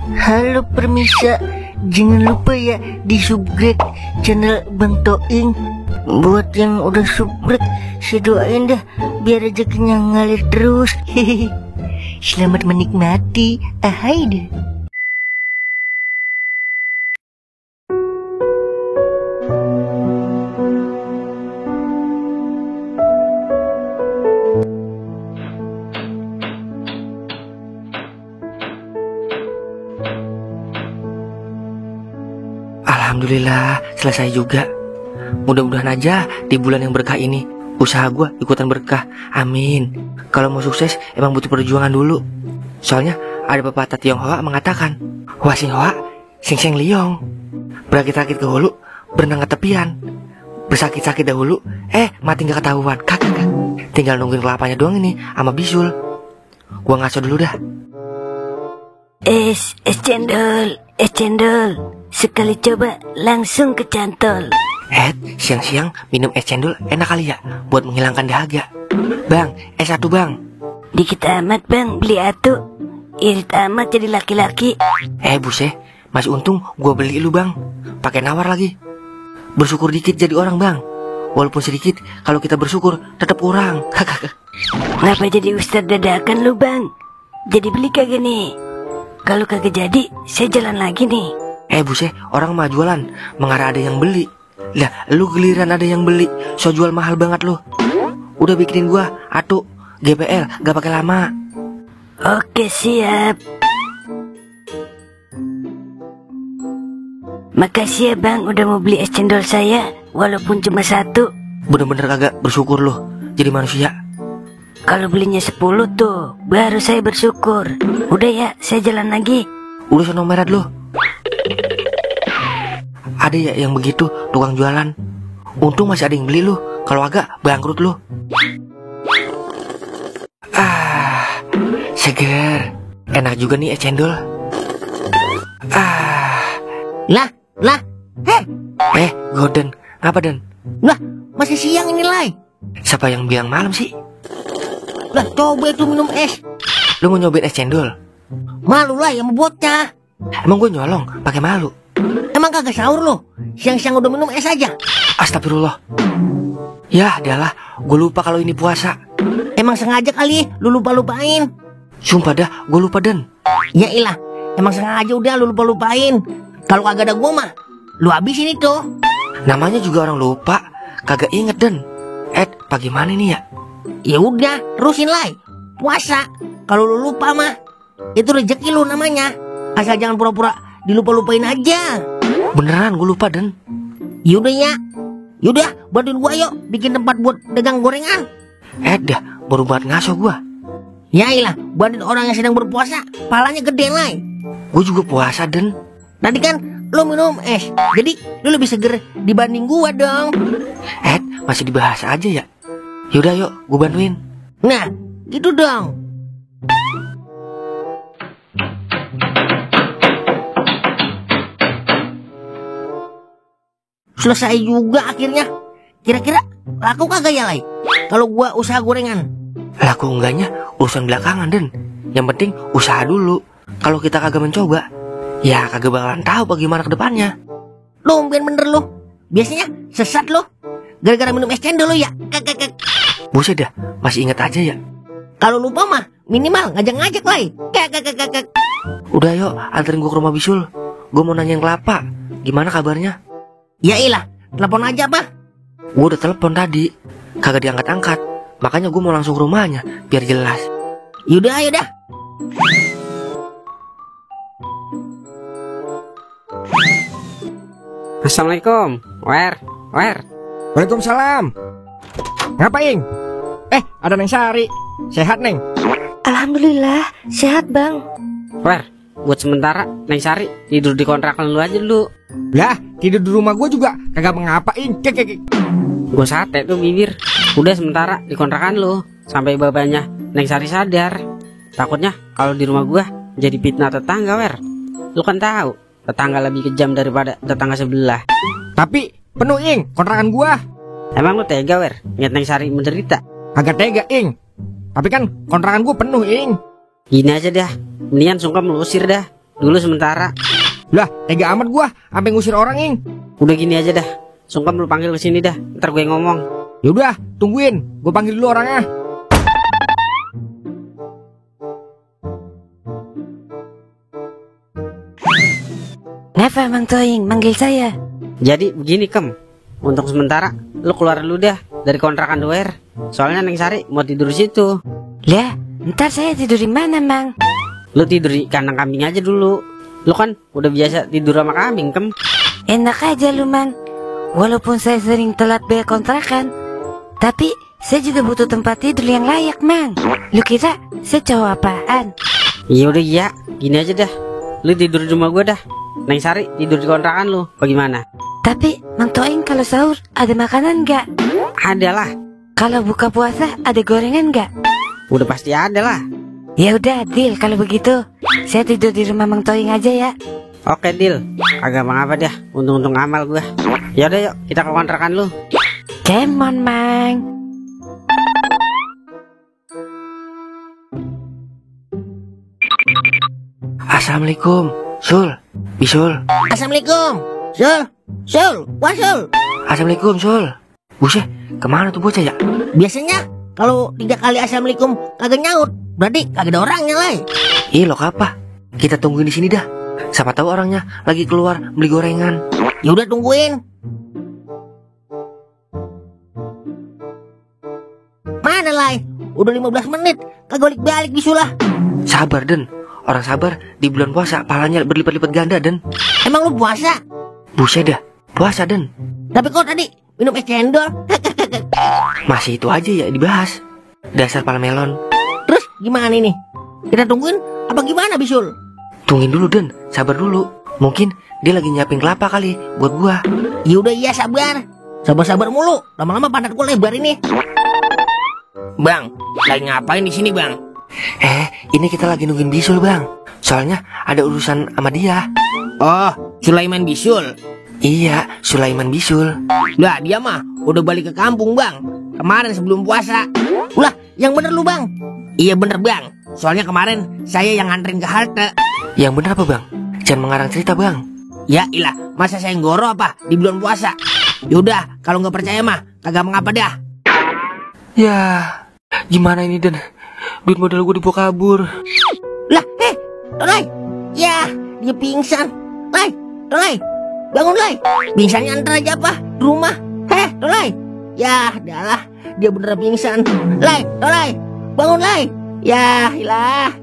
Halo permisa, jangan lupa ya di subscribe channel Bang Toing. Buat yang udah subscribe, saya doain dah biar rezekinya ngalir terus. Hehehe. Selamat menikmati. Ahai deh. Alhamdulillah selesai juga. Mudah-mudahan aja di bulan yang berkah ini usaha gue ikutan berkah. Amin. Kalau mau sukses emang butuh perjuangan dulu. Soalnya ada pepatah Tionghoa mengatakan, Hua sing hoa, sing sing liong. Berakit-rakit ke hulu, berenang ke tepian. Bersakit-sakit dahulu, mati gak ketahuan. Kagak. Tinggal nungguin kelapanya doang ini sama bisul. Gua ngaso dulu dah. Es cendol. Sekali coba langsung kecantol. Siang-siang minum es cendol enak kali ya, buat menghilangkan dahaga. Bang, es satu bang. Dikit amat bang, beli atu. Irit amat jadi laki-laki. Buset, masih untung gua beli lu bang. Pakai nawar lagi. Bersyukur dikit jadi orang bang. Walaupun sedikit, kalau kita bersyukur tetap kurang. Ngapa jadi ustadz dadakan lu bang? Jadi beli kagak nih? Kalau kagak jadi, saya jalan lagi nih. Buset, orang mah jualan mengarah ada yang beli. Lah, lu giliran ada yang beli, so jual mahal banget lu. Udah bikinin gua atu GPL, gak pakai lama. Oke siap. Makasih ya bang udah mau beli es cendol saya, walaupun cuma satu. Bener-bener kagak bersyukur lu jadi manusia. Kalau belinya 10 tuh, baru saya bersyukur. Udah ya, saya jalan lagi. Udah sono merah lu. Ada ya yang begitu tukang jualan. Untung masih ada yang beli lu. Kalau agak bangkrut lu. Seger. Enak juga nih es cendol. Lah. Goden. Ngapa Den? Lah, masih siang ini Lai. Siapa yang bilang malam sih? Lah, coba itu minum es. Lu mau nyobain es cendol? Malu lah yang bocah. Emang gue nyolong pakai malu? Emang kagak sahur lo? Siang-siang udah minum es aja. Astagfirullah. Ya, adalah gue lupa kalau ini puasa. Emang sengaja kali lu lupa-lupain. Sumpah dah, gue lupa Den. Ya ilah, emang sengaja udah lu lupa-lupain. Kalau kagak ada gua mah, lu habisin itu. Namanya juga orang lupa, kagak inget Den. Bagaimana nih ya? Ya udah, terusin Lai. Puasa. Kalau lu lupa mah, itu rezeki lu namanya. Asal jangan pura-pura dilupa-lupain aja. Beneran gue lupa Den. Yaudah ya. Yaudah, bantuin gua yuk bikin tempat buat dagang gorengan. Dah, baru banget ngaso gua. Ya ilah, bantuin orang yang sedang berpuasa, palanya gede Lai. Gue juga puasa Den. Tadi kan lu minum es, jadi lu lebih seger dibanding gua dong. Masih dibahas aja ya. Yaudah yuk, gue bantuin. Nah, gitu dong. Selesai juga akhirnya. Kira-kira laku kagak ya Lai? Kalau gua usaha gorengan. Laku enggaknya urusan belakangan Den. Yang penting usaha dulu. Kalau kita kagak mencoba, ya kagak bakalan tahu bagaimana ke depannya. Lu bener lu. Biasanya sesat lu. Gara-gara minum es cendol lu ya. Buset dah, masih ingat aja ya. Kalau lupa mah minimal ngajak-ngajak Lai. Udah yuk, anterin gue ke rumah bisul. Gue mau nanya yang kelapa. Gimana kabarnya? Ya ilah, telepon aja apa? Gue udah telepon tadi, kagak diangkat-angkat. Makanya gue mau langsung ke rumahnya, biar jelas. Yaudah. Assalamualaikum, Wer. Waalaikumsalam. Ngapain? Ada Neng Sari. Sehat Neng? Alhamdulillah, sehat bang. Wer, buat sementara Neng Sari tidur di kontrakan lu aja dulu. Lah, tidur di rumah gue juga kagak mengapain. Gue sate tuh bibir. Udah sementara di kontrakan lu sampai bapaknya Neng Sari sadar. Takutnya kalau di rumah gue jadi fitnah tetangga, Wer. Lu kan tahu tetangga lebih kejam daripada tetangga sebelah. Tapi penuh Ing kontrakan gue. Emang lu tega, Wer, ngeliat Neng Sari menderita? Kagak tega Ing. Tapi kan kontrakan gue penuh Ing. Gini aja dah, mendingan sungkem lu usir dah. dulu sementara. Lah, tega amat gua sampai ngusir orang, Ing. Udah gini aja dah, sungkem lu panggil ke sini dah, ntar gue ngomong. Yaudah, tungguin. Gue panggil dulu orangnya. Kenapa Mang Toing manggil saya? Jadi begini Kem, untuk sementara lu keluar dulu dah dari kontrakan Doer. Soalnya Neng Sari mau tidur di situ. Lah, ntar saya tidur di mana, Mang? Lu tidur di kandang kambing aja dulu. Lu kan udah biasa tidur sama kambing Kem. Enak aja lu, Mang. Walaupun saya sering telat bayar kontrakan, tapi saya juga butuh tempat tidur yang layak, Mang. Lu kira saya cowok apaan? Iya udah iya, gini aja dah. Lu tidur di rumah gua dah. Neng Sari tidur di kontrakan lu, bagaimana? Tapi Mang Toing kalau sahur ada makanan nggak? Ada lah, Kalau buka puasa ada gorengan nggak? udah pasti ada lah. Ya udah, deal kalau begitu. Saya tidur di rumah Mang Toing aja ya. Oke deal, agak apa dah, untung-untung amal gua. Yaudah yuk, kita ke kontrakan lu. Come on, Mang. Assalamualaikum, Sul. Bisul. Assalamualaikum. Sul, wah Sul. Assalamualaikum, Sul. Buset, kemana tuh bocah ya? Biasanya kalau 3 kali assalamualaikum kagak nyaut, berarti kagak ada orangnya, Lai. Ih, lo apa? Kita tungguin di sini dah. Siapa tahu orangnya lagi keluar beli gorengan. Ya udah tungguin. Mana, Lai? Udah 15 menit kagak balik bisulah. Sabar, Den. Orang sabar di bulan puasa pahalanya berlipat-lipat ganda, Den. Emang lu puasa? Buset dah, puasa, Den. Tapi kok tadi minum es cendol? Masih itu aja ya dibahas. Dasar pala melon. Terus gimana ini? Kita tungguin apa gimana, Bisul? Tungguin dulu, Den. Sabar dulu. Mungkin dia lagi nyiapin kelapa kali buat gua. Ya udah iya sabar. Sabar-sabar mulu. Lama-lama pantat gua lebar ini. Bang, lagi ngapain di sini, Bang? Ini kita lagi nungguin Bisul, Bang. Soalnya ada urusan sama dia. Oh, Sulaiman Bisul. Iya, Sulaiman Bisul. Lah, dia mah udah balik ke kampung, Bang. Kemarin sebelum puasa. Ulah, yang bener lu, Bang. Iya bener, Bang. Soalnya kemarin saya yang nganterin ke halte. Yang bener apa, Bang? Jangan mengarang cerita, Bang. Ya ilah, masa saya ngoro apa di bulan puasa? Yaudah, kalau nggak percaya mah kagak mengapa dah. Ya, gimana ini, Den? Duit modal gue dibawa kabur. Lah, Tolai. Ya, dia pingsan. Lai, Tolai. Bangun, Lai. Pingsannya antar aja apa? Di rumah. Tolai. Ya, dah lah. Dia bener pingsan. Lai, Tolai. Bangun, Lai. Ya, ilah.